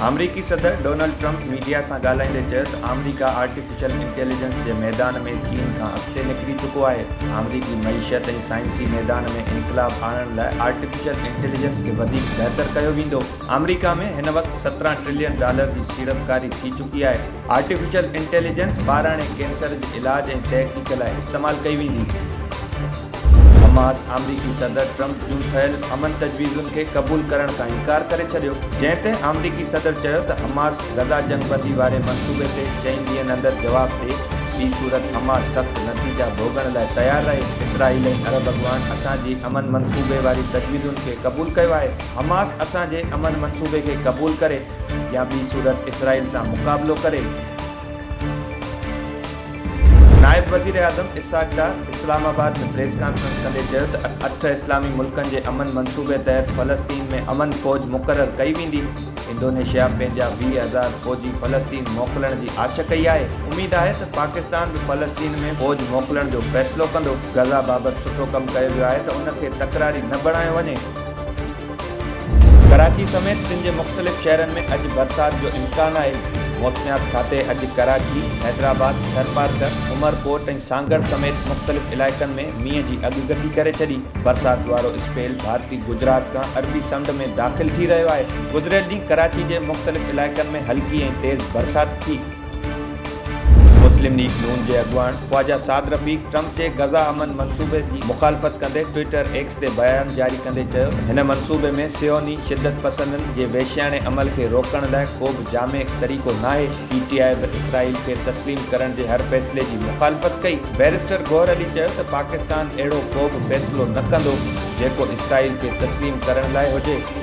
آمريڪي صدر Donald Trump media سان ڳالهائيندي چيو ته آمريڪا آرٽيفيشل انٽيليجنس جي ميدان ۾ چين کان اڳتي نڪري چڪو آهي، آمريڪي معيشت ۽ سائنسي ميدان ۾ انقلاب آڻڻ لاء آرٽيفيشل انٽيليجنس کي وڌيڪ بهتر ڪيو ويندو، آمريڪا ۾ هن وقت 17 ٽريلين ڊالر جي سيڙپڪاري ٿي چڪي آهي، آرٽيفيشل انٽيليجنس ٻاراڻي ڪينسر جي علاج ۽ تحقيق لاء استعمال ڪئي ويندي. حماس آمريڪي صدر ٽرمپ جون ٺهيل امن تجويزن کي قبول ڪرڻ کان انڪار ڪري ڇڏيو، جنهن تي آمريڪي صدر چيو ته حماس غزه جنگبندي واري منصوبي تي چئن ڏينهن اندر جواب ڏئي، ٻي صورت حماس سخت نتيجا ڀوڳڻ لاء تيار رهي، اسرائيل ۽ عرب اڳواڻ اسان جي امن منصوبي واري تجويزن کي قبول ڪيو آهي، حماس اسان جي امن منصوبي کي قبول ڪري يا ٻي صورت اسرائيل سان مقابلو ڪري. نائب وزيراعظم اسحاق ڊار اسلام آباد ۾ پريس ڪانفرنس ڪندي چيو ته اٺ اسلامي ملڪن جي امن منصوبي تحت فلسطين ۾ امن فوج مقرر ڪئي ويندي، انڊونيشيا پنهنجا 20,000 فوجي فلسطين موڪلڻ جي آڇ ڪئي آهي، اميد آهي ته پاڪستان به فلسطين ۾ فوج موڪلڻ جو فيصلو ڪندو، غزه بابت سٺو ڪم ڪيو ويو آهي ته ان کي تڪراري نه بڻايو وڃي. ڪراچي سميت سنڌ جي مختلف شهرن ۾ اڄ برسات جو امڪان آهي. موسميات کاتي اڄ ڪراچي، حيدرآباد، ٿرپارڪر، عمرڪوٽ ۽ سانگهڙ سميت مختلف علائقن ۾ مينهن جي اڳڪٿي ڪري ڇڏي. برسات وارو اسپيل ڀارتي گجرات کان عربي سمنڊ ۾ داخل ٿي رهيو آهي. گذريل ڏينهن ڪراچي جي مختلف علائقن ۾ هلڪي ۽ تيز برسات ٿي. مسلم ليگ نون جي اڳواڻ خواجه سعد رفيق ٽرمپ جي غزه امن منصوبي جي مخالفت ڪندي ٽوئٽر ايڪس تي بيان جاري ڪندي چيو ته هن منصوبي ۾ صهيوني شدت پسندن جي وحشياڻي عمل کي روڪڻ لاء ڪو به جامع طريقو ناهي، پي ٽي آء به اسرائيل کي تسليم ڪرڻ جي هر فيصلي جي مخالفت ڪئي. بئريسٽر گوهر علي چيو ته پاڪستان اهڙو ڪو به فيصلو نه ڪندو جيڪو اسرائيل کي تسليم ڪرڻ لاء هجي.